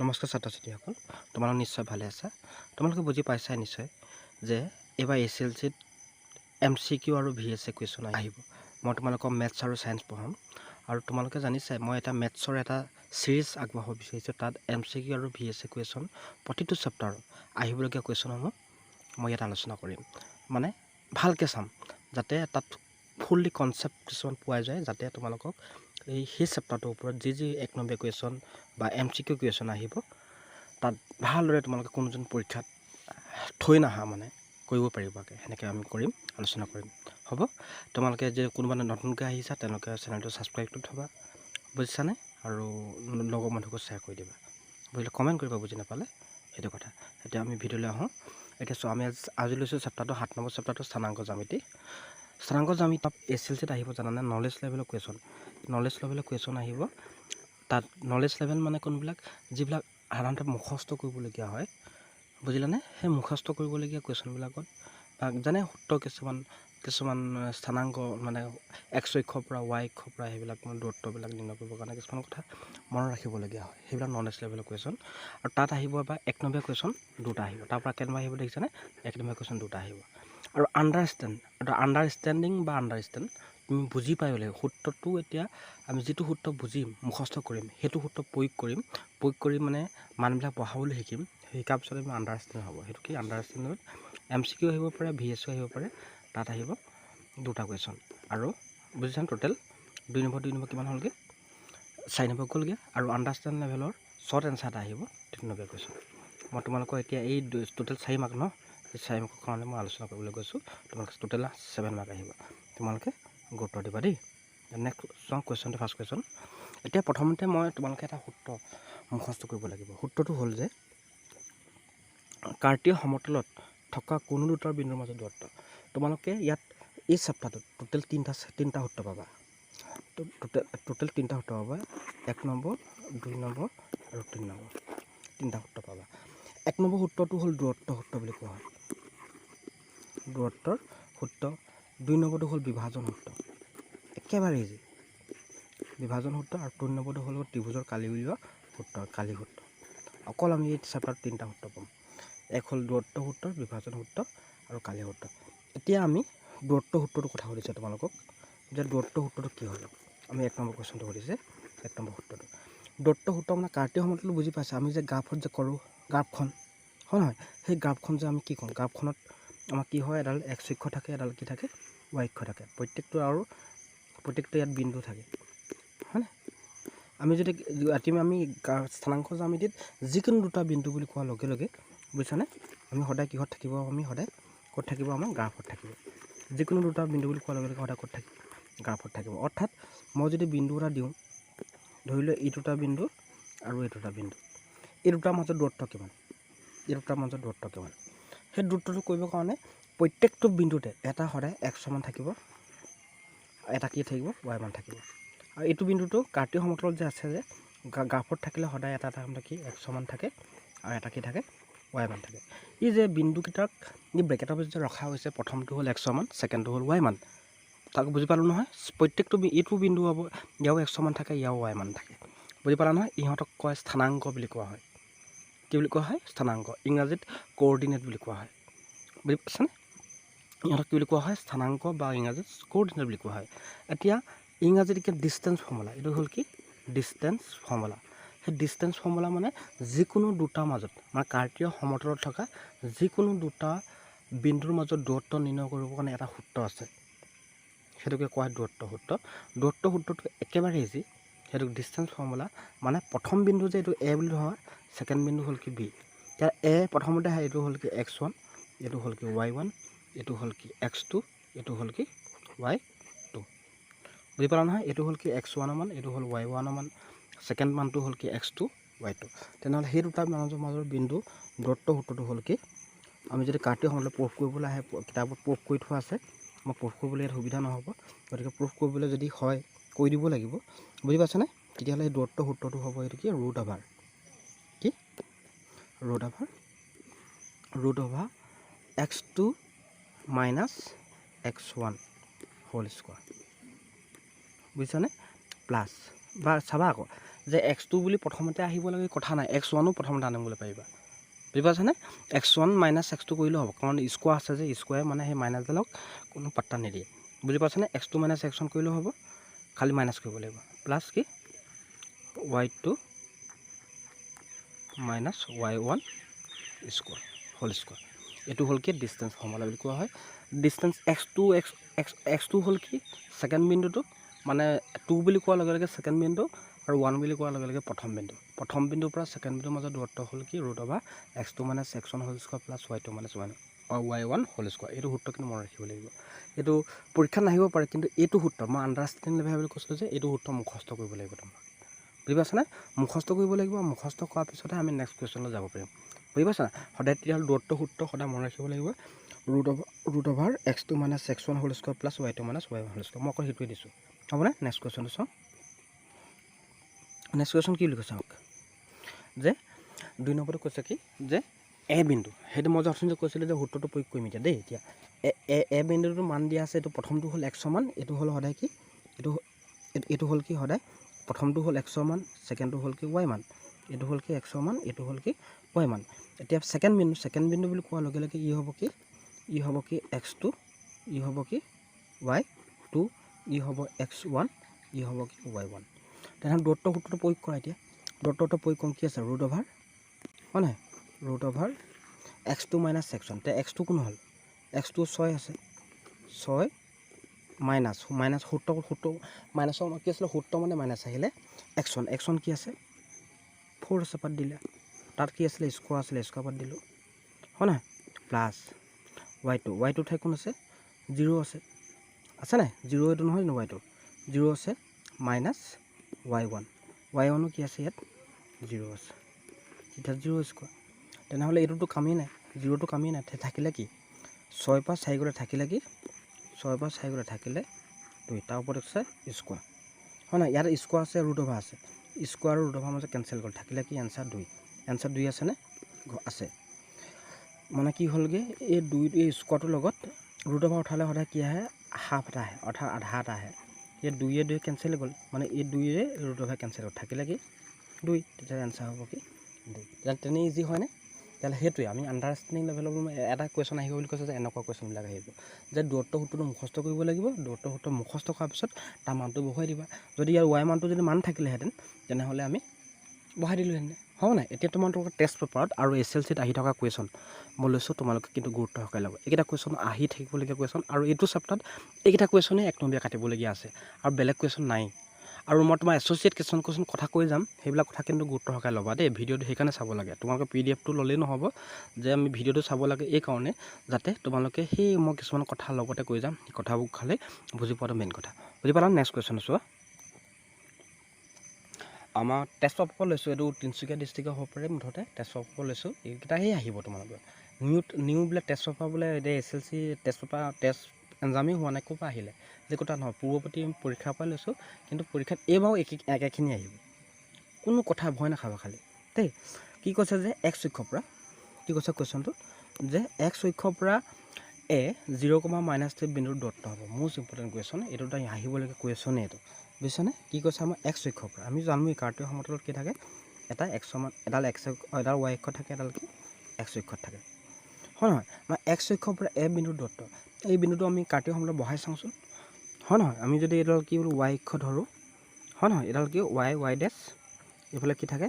নমস্কাৰ ছাত্ৰ ছাত্ৰীসকল, তোমালোক নিশ্চয় ভালে আছা। তোমালোকে বুজি পাইছাই নিশ্চয় যে এইবাৰ এইচ এল চিত এম চি কিউ আৰু ভি এছ এ কুৱেশ্যন আহিব। মই তোমালোকক মেথছ আৰু ছায়েন্স পঢ়াম আৰু তোমালোকে জানিছাই, মই এটা মেথছৰ এটা ছিৰিজ আগবঢ়াব বিচাৰিছোঁ। তাত এম চি কিউ আৰু ভি এছ এ কুৱেশ্যন, প্ৰতিটো চেপ্টাৰৰ আহিবলগীয়া কুৱেশ্যনসমূহ মই ইয়াত আলোচনা কৰিম। মানে ভালকৈ চাম, যাতে তাত ফুল্লি কনচেপ্ট কিছুমান পোৱা যায়, যাতে তোমালোকক এই সেই চেপ্টাৰটোৰ ওপৰত যি যি এক নম্বৰ কুৱেশ্যন বা এম চি কিউ কুৱেশ্যন আহিব, তাত ভালদৰে তোমালোকে কোনোজন পৰীক্ষাত থৈ নাহা, মানে কৰিব পাৰিবাকৈ সেনেকৈ আমি কৰিম, আলোচনা কৰিম। হ'ব, তোমালোকে যে কোনোবা নতুনকৈ আহিছা, তেওঁলোকে চেনেলটো ছাবস্ক্ৰাইব কৰি থ'বা, বুজিছানে? আৰু লগৰ মানুহকো শ্বেয়াৰ কৰি দিবা, বুজিলে? কমেণ্ট কৰিবা বুজি নাপালে, সেইটো কথা। এতিয়া আমি ভিডিঅ'লৈ আহোঁ। এতিয়া চোৱা, আমি আজি লৈছোঁ চেপ্টাৰটো, 7 নম্বৰ চেপ্টাৰটো, স্থানাংক জ্যামিতি। স্থানাংক জ্যামিতি এইচ এল চিত আহিব, জানানে? নলেজ লেভেলৰ কুৱেশ্যন, নলেজ লেভেলৰ কুৱেশ্যন আহিব তাত। নলেজ লেভেল মানে কোনবিলাক? যিবিলাক সাধাৰণতে মুখস্থ কৰিবলগীয়া হয়, বুজিলানে? সেই মুখস্থ কৰিবলগীয়া কুৱেশ্যনবিলাকত বা যেনে সূত্ৰ কিছুমান, কিছুমান স্থানাংক, মানে এক্স অক্ষৰ পৰা ৱাই অক্ষৰ পৰা সেইবিলাক মানে দূৰত্ববিলাক নিৰ্ণয় কৰিবৰ কাৰণে কিছুমান কথা মনত ৰাখিবলগীয়া হয়। সেইবিলাক নলেজ লেভেলৰ কুৱেশ্যন। আৰু তাত আহিব বা এক নম্বৰ কুৱেশ্যন দুটা আহিব। তাৰ পৰা কেনেকুৱা আহিব দেখিছানে? এক নম্বৰ কুৱেশ্যন দুটা আহিব। আৰু আণ্ডাৰষ্টেণ্ড, আণ্ডাৰষ্টেণ্ডিং বা আণ্ডাৰষ্টেণ্ড, তুমি বুজি পাব লাগিব সূত্ৰটো। এতিয়া আমি যিটো সূত্ৰ বুজিম, মুখস্থ কৰিম, সেইটো সূত্ৰ প্ৰয়োগ কৰিম। প্ৰয়োগ কৰি মানে মানবিলাক বহাবলৈ শিকিম। শিকাৰ পিছত আমি আণ্ডাৰষ্টেণ্ড হ'ব। সেইটো কি? আণ্ডাৰষ্টেণ্ডত এম চি কিউ আহিব পাৰে, ভি এছ আহিব পাৰে। তাত আহিব দুটা কুৱেশ্যন। আৰু বুজিছানে, টোটেল 2 নম্বৰ, 2 নম্বৰ কিমান হ'লগৈ? 4 নম্বৰ গ'লগৈ। আৰু আণ্ডাৰষ্টেণ্ড লেভেলৰ শ্বৰ্ট এনচাৰ এটা আহিব, 3 নম্বৰ কুৱেশ্যন। মই তোমালোকৰ এতিয়া এই টোটেল 4 মাৰ্ক ন, এই 4 মাৰ্কৰ কাৰণে মই আলোচনা কৰিবলৈ গৈছোঁ। তোমালোকে টোটেল 7 মাৰ্ক আহিব, তোমালোকে গুৰুত্ব দিবা দেই। নেক্সট চাওঁ কুৱেশ্যনটো, ফাৰ্ষ্ট কুৱেশ্যন। এতিয়া প্ৰথমতে মই তোমালোকে এটা সূত্ৰ মুখস্থ কৰিব লাগিব। সূত্ৰটো হ'ল যে কাৰ্টীয় সমতলত থকা কোনো দুটাৰ বিন্দুৰ মাজত দূৰত্ব। তোমালোকে ইয়াত এই চেপ্টাৰটোত টোটেল তিনিটা সূত্ৰ পাবা। টোটেল তিনিটা সূত্ৰ পাবা, 1 নম্বৰ, 2 নম্বৰ আৰু 3 নম্বৰ। তিনিটা সূত্ৰ পাবা। 1 নম্বৰ সূত্ৰটো হ'ল দূৰত্ব সূত্ৰ বুলি কোৱা হয়, দূৰত্বৰ সূত্ৰ। 2 নম্বৰটো হ'ল বিভাজন সূত্ৰ, একেবাৰে ইজি, বিভাজন সূত্ৰ। আৰু 3 নম্বৰটো হ'ল ত্ৰিভুজৰ কালি উলিওৱা সূত্ৰ, কালি সূত্ৰ। অকল আমি এই চেপ্টাৰত তিনিটা সূত্ৰ পাম। এক হ'ল দূৰত্ব সূত্ৰ, বিভাজন সূত্ৰ আৰু কালি সূত্ৰ। এতিয়া আমি দূৰত্ব সূত্ৰটোৰ কথা সুধিছে তোমালোকক যে দূৰত্ব সূত্ৰটো কি হ'ল। আমি 1 নম্বৰ কুৱেশ্যনটো সুধিছে, 1 নম্বৰ সূত্ৰটো। দূৰত্ব সূত্ৰ মানে কাৰ্টীয় সমতলটো বুজি পাইছে? আমি যে গ্ৰাফত যে কৰোঁ, গ্ৰাফখন হয় নহয়? সেই গ্ৰাফখন যে আমি কি কৰোঁ, গ্ৰাফখনত আমাৰ কি হয়? এডাল এক্স অক্ষ থাকে, এডাল কি থাকে? ৱাই অক্ষ থাকে। প্ৰত্যেকটো আৰু প্ৰত্যেকটো ইয়াত বিন্দু থাকে, হয়নে? আমি যদি ৰাতি আমি স্থানাংক জ্যামিতিত যিকোনো দুটা বিন্দু বুলি কোৱাৰ লগে লগে, বুজিছানে, আমি সদায় কিহত থাকিব? আমি সদায় ক'ত থাকিব? আমাৰ গ্ৰাফত থাকিব। যিকোনো দুটা বিন্দু বুলি কোৱাৰ লগে লগে সদায় ক'ত থাকিব? গ্ৰাফত থাকিব। অৰ্থাৎ মই যদি বিন্দু এটা দিওঁ, ধৰি লোৱা এই দুটা বিন্দু আৰু এই দুটা বিন্দু, এই দুটাৰ মাজত দূৰত্ব কিমান? এই দুটাৰ মাজত দূৰত্ব কিমান? সেই দূৰত্বটো কৰিবৰ কাৰণে প্ৰত্যেকটো বিন্দুতে এটা সদায় এক্স মান থাকিব, এটা কি থাকিব? ৱাই মান থাকিব। আৰু এইটো বিন্দুটো কাৰ্টীয় সমতলত যে আছে, যে গ্ৰাফত থাকিলে সদায় এটা এটা কি এক্স মান থাকে আৰু এটা কি থাকে? ৱাই মান থাকে। এই যে বিন্দুকেইটাক এই ব্ৰেকেটৰ ভিতৰত যে ৰখা হৈছে, প্ৰথমটো হ'ল এক্স মান, ছেকেণ্ডটো হ'ল ৱাই মান। তাক বুজি পালোঁ নহয়? প্ৰত্যেকটো এইটো বিন্দু হ'ব, ইয়াও এক্স মান থাকে, ইয়াও ৱাই মান থাকে। বুজি পালা নহয়? ইহঁতক কয় স্থানাংক বুলি কোৱা হয়। কি বুলি কোৱা হয়? স্থানাংক। ইংৰাজীত কোঅৰ্ডিনেট বুলি কোৱা হয়, বুজি পাইছানে? ইহঁতক কি বুলি কোৱা হয়? স্থানাংক বা ইংৰাজীত কোঅৰ্ডিনেট বুলি কোৱা হয়। এতিয়া ইংৰাজীত এতিয়া ডিষ্টেঞ্চ ফৰ্মুলা, এইটো হ'ল কি? Distance formula. সেই ডিষ্টেঞ্চ ফৰ্মুলা মানে যিকোনো দুটাৰ মাজত, মানে কাৰ্টীয় সমতলত থকা যিকোনো দুটা বিন্দুৰ মাজত দূৰত্ব নিৰ্ণয় কৰিবৰ কাৰণে এটা সূত্ৰ আছে, সেইটোকে কোৱা হয় দূৰত্ব সূত্ৰ। দূৰত্ব সূত্ৰটো একেবাৰে ইজি। সেইটোক ডিষ্টেঞ্চ ফৰ্মুলা মানে প্ৰথম বিন্দু যে এইটো এ বুলি ধৰা, ছেকেণ্ড বিন্দু হ'ল কি বি। এতিয়া এ প্ৰথমতে আহে, এইটো হ'ল কি এক্স ওৱান, এইটো হ'ল কি ৱাই ওৱান, এইটো হ'ল কি এক্স টু, এইটো হ'ল কি ৱাই টু। বুজি পালা নহয়? এইটো হ'ল কি এক্স ওৱানৰ মান, এইটো হ'ল ৱাই ওৱানৰ মান, ছেকেণ্ড মানটো হ'ল কি এক্স টু, ৱাই টু। তেনেহ'লে সেই দুটা মাজৰ বিন্দু দূৰত্ব সূত্ৰটো হ'ল কি? আমি যদি কাৰ্টীয় সমতল প্ৰুফ কৰিবলৈ আহে, কিতাপত প্ৰুফ কৰি থোৱা আছে, মই প্ৰুফ কৰিবলৈ ইয়াত সুবিধা নহ'ব। গতিকে প্ৰুফ কৰিবলৈ যদি হয় কৰি দিব লাগিব, বুজি পাইছেনে? তেতিয়াহ'লে সেই দূৰত্ব সূত্ৰটো হ'ব এইটো কি? ৰুট অভাৰ কি? Root over x two minus x one whole square, বুজিছানে? প্লাছ বা চাবা আকৌ, যে এক্স টু বুলি প্ৰথমতে আহিব লাগে কথা নাই, এক্স ওৱানো প্ৰথমতে আনিবলৈ পাৰিবা, বুজি পাইছানে? X one minus x two কৰিলেও হ'ব, কাৰণ স্কোৱাৰ আছে যে, স্কোৱাৰে মানে সেই মাইনাছডালক কোনো পাত্তা নিদিয়ে, বুজি পাইছানে? X two minus x one কৰিলেও হ'ব, খালি মাইনাছ কৰিব লাগিব, প্লাছ কি y two minus y one square whole square. এইটো হ'ল কি ডিষ্টেঞ্চ ফৰ্মুলা বুলি কোৱা হয়। Distance x two x x x two হ'ল কি ছেকেণ্ড বিন্দুটো, মানে টু বুলি কোৱাৰ লগে লগে ছেকেণ্ড বিন্দু আৰু ওৱান বুলি কোৱাৰ লগে লগে প্ৰথম বিন্দু। প্ৰথম বিন্দুৰ পৰা ছেকেণ্ড বিন্দুৰ মাজত দূৰত্ব হ'ল কি root over x two minus x one whole square plus y two minus one y one whole square. এইটো সূত্ৰ কিন্তু মনত ৰাখিব লাগিব। এইটো পৰীক্ষাত নাহিব পাৰে, কিন্তু এইটো সূত্ৰ মই আণ্ডাৰষ্টেণ্ডিং লেভেল বুলি কৈছিলোঁ যে এইটো সূত্ৰ মুখস্থ কৰিব লাগিব তোমাক, বুজি পাইছানে? মুখস্থ কৰিব লাগিব। মুখস্থ কৰাৰ পিছতহে আমি নেক্সট কুৱেশ্যনলৈ যাব পাৰিম, বুজি পাইছা? সদায় তেতিয়াহ'লে দূৰত্ব সূত্ৰ সদায় মনত ৰাখিব লাগিব, root over x two minus x one whole square plus y two minus y one whole square. মই অকল সেইটোৱে দিছোঁ, হ'বনে? নেক্সট কুৱেশ্যনটো চাওঁ। নেক্সট কুৱেশ্যন কি বুলি কৈছে চাওক, যে দুই নম্বৰটো কৈছে কি যে এ বিন্দু, সেইটো মই যে অথনি কৈছিলোঁ যে সূত্ৰটো প্ৰয়োগ কৰিম এতিয়া দেই। এতিয়া এ এ এ বিন্দুটো মান দিয়া আছে, এইটো প্ৰথমটো হ'ল এক্সৰ মান, এইটো হ'ল সদায় কি, এইটো এইটো হ'ল কি সদায় প্ৰথমটো হ'ল এক্সৰ মান, ছেকেণ্ডটো হ'ল কি ৱাই মান, এইটো হ'ল কি এক্সৰ মান, এইটো হ'ল কি ৱাই মান। এতিয়া ছেকেণ্ড বিন্দু, ছেকেণ্ড বিন্দু বুলি কোৱাৰ লগে লগে ই হ'ব কি, ই হ'ব কি এক্স টু, ই হ'ব কি ৱাই টু, ই হ'ব এক্স ওৱান, ই হ'ব কি ৱাই ওৱান। তেনেহ'লে দূৰত্ব সূত্ৰটো প্ৰয়োগ কৰা। এতিয়া দূৰত্ব সূত্ৰ প্ৰয়োগ কৰোঁ, কি আছে ৰুট অভাৰ, হয় নাই, root over x two minus x one. এতিয়া এক্স টু কোন হ'ল, এক্স টু ছয় আছে, ছয় মাইনাছ মাইনাছ সূত্ৰ সূত্ৰ মাইনাছৰ কি আছিলে, সূত্ৰ মানে মাইনাছ আহিলে এক্স ওৱান, এক্স ওৱান কি আছে ফ'ৰ আছে, বাদ দিলে, তাত কি আছিলে স্কোৱাৰ আছিলে, স্কোৱাৰ বাদ দিলোঁ, হয় নাই, plus y two, y two ঠাই কোন আছে জিৰ' আছে, আছে নাই জিৰ', এইটো নহয় জানো ৱাই টু জিৰ' আছে, মাইনাছ ৱাই ওৱান, ৱাই ওৱানো কি আছে ইয়াত জিৰ' আছে, তেতিয়া জিৰ' স্কোৱাৰ। তেনেহ'লে এইটোতো কামেই নাই, জিৰ'টো কামেই নাই, থাকিলে কি ছয়ৰ পৰা চাৰি গ'লে থাকিলে কি, ছয়ৰ পৰা চাৰি গ'লে থাকিলে দুই, তাৰ ওপৰত আছে স্কোৱাৰ, হয় নাই? ইয়াত স্কোৱাৰ আছে, ৰুট অভাৰ আছে, স্কোৱাৰ আৰু ৰুট অভাৰ মাজত কেঞ্চেল গ'ল, থাকিলে কি এনচাৰ দুই, এনচাৰ দুই আছেনে আছে। মানে কি হ'লগৈ, এই দুই এই স্কোৱাৰটোৰ লগত ৰুট অভাৰ উঠালে সদায় কি আহে, হাফ এটা আহে, অৰ্থাৎ আধা এটা আহে। এই দুইয়ে দুই কেঞ্চেল গ'ল, মানে এই দুইৰে ৰুট অভাৰ কেঞ্চেল গ'ল, থাকিলে কি দুই, তেতিয়া এনচাৰ হ'ব কি দুই। তেতিয়া তেনে ইজি হয়নে? তেতিয়াহ'লে সেইটোৱে আমি আণ্ডাৰষ্টেণ্ডিং লেভেলৰ এটা কুৱেশ্যন আহিব বুলি কৈছে যে এনেকুৱা কুৱেশ্যনবিলাক আহিব যে দূৰত্ব সূত্ৰটো মুখস্থ কৰিব লাগিব। দূৰত্ব সূত্ৰ মুখস্থ কৰাৰ পিছত তাৰ মানটো বহুৱাই দিবা। যদি ইয়াৰ ৱাই মানটো যদি মান থাকিলেহেঁতেন তেনেহ'লে আমি বহাই দিলোঁহেঁতেন, হ'ব নাই? এতিয়া তোমালোকৰ টেষ্ট পেপাৰত আৰু এছ এল চিত আহি থকা কুৱেশ্যন মই লৈছোঁ, তোমালোকে কিন্তু গুৰুত্ব সহকাৰে ল'ব। এইকেইটা কুৱেশ্যন আহি থাকিবলগীয়া কুৱেশ্যন আৰু এইটো চেপ্টাৰত এইকেইটা কুৱেশ্যনেই এক নম্বৰীয়া কাটিবলগীয়া আছে আৰু বেলেগ কুৱেশ্যন নাই। আৰু মই তোমাৰ এছ'চিয়েট কিছুমান কুৱেশ্যন কথা কৈ যাম, সেইবিলাক কথা কিন্তু গুৰুত্ব সহকাৰে ল'বা দেই। ভিডিঅ'টো সেইকাৰণে চাব লাগে, তোমালোকে পি ডি এফটো ল'লেই নহ'ব যে আমি ভিডিঅ'টো চাব লাগে এইকাৰণে যাতে তোমালোকে সেই মই কিছুমান কথা লগতে কৈ যাম, সেই কথাবোৰ খালে বুজি পোৱাটো মেইন কথা, বুজি পালা? নেক্সট কুৱেশ্যন চোৱা, আমাৰ টেষ্ট পেপাৰ লৈছোঁ, এইটো তিনিচুকীয়া ডিষ্ট্ৰিক্টৰ হ'ব পাৰে, মুঠতে টেষ্ট পেপাৰ লৈছোঁ, এইকেইটাহে আহিব তোমালোকৰ। নিউ নিউ বোলে টেষ্ট পেপাৰ বোলে এতিয়া S L C test paper test এক্সামেই হোৱা নাই, ক'ৰ পৰা আহিলে যে কথা নহয়, পূৰ্বৱৰ্তী পৰীক্ষাৰ পৰা লৈছোঁ, কিন্তু পৰীক্ষাত এইবাৰো একে একেখিনি আহিব, কোনো কথা ভয় নাখাবা খালি দেই। কি কৈছে যে এক্স অক্ষৰ পৰা, কি কৈছে কুৱেশ্যনটো যে এক্স অক্ষৰ পৰা এ জিৰ' কমা মাইনাছ থ্ৰী বিন্দুৰ দূৰত্ব হ'ব। মষ্ট ইম্পৰ্টেণ্ট কুৱেশ্যন এইটো, এটা আহিবলগীয়া কুৱেশ্যনেই এইটো, বুজিছানে? কি কৈছে আমাৰ এক্স অক্ষৰ পৰা, আমি জানোৱেই কাৰ্টীয় সমতলত কি থাকে, এটা এক্সৰ মান, এডাল এক্স এডাল ৱাই অক্ষত থাকে, এডাল কি এক্স অক্ষত থাকে, হয় নহয়? আমাৰ এক্স অক্ষৰ পৰা এ বিন্দুৰ দূৰত্ব, এই বিন্দুটো আমি কাৰ্টীয় সমতলত বহাই চাওঁচোন, হয় নহয়? আমি যদি এইডাল কি বোলো ৱাই অক্ষ ধৰোঁ, হয় নহয়? এইডাল কি ৱাই ৱাই ডেছ, এইফালে কি থাকে